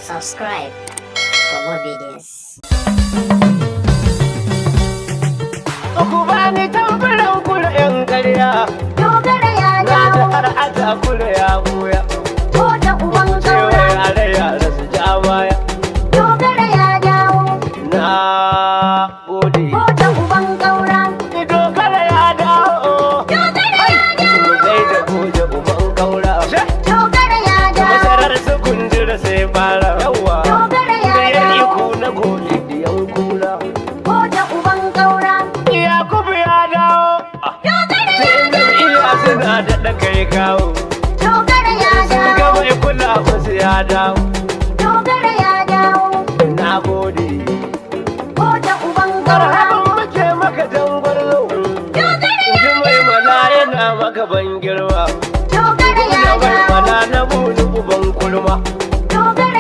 Subscribe for more videos. Ku bani tambaran kula 'yan ƙarya. Dogara ya Na ta dawo, har ata kula ya buya. Ko da uban Cewa ƙaura. yare yare su ja baya. Dogara ya dawo, Na gode. Ko da uban ƙaura. Dogara ya dawo. Dogara ya dawo, Zai da goje uban kaura. Dogara ya dawo, Masarar su kunjira sai bara. Yawa. Dogara ya Da ya dawo, iko na goje diyan kura. Ko da uban ƙaura. Yakubu ya dawo. Dogara ya Sai dawo, iya suna daɗa kai kawo. Dogara ya Sun ga dawo, mai kula musu ya dawo. Dogara ya dawo, Na gode. Ko da uban ƙaura. Marhaban muke maka jangwarzo. Dogara Ji mai mala yana maka ban girma. Dogara ya Da mai dawo, mala na buni uban kurma. Dogara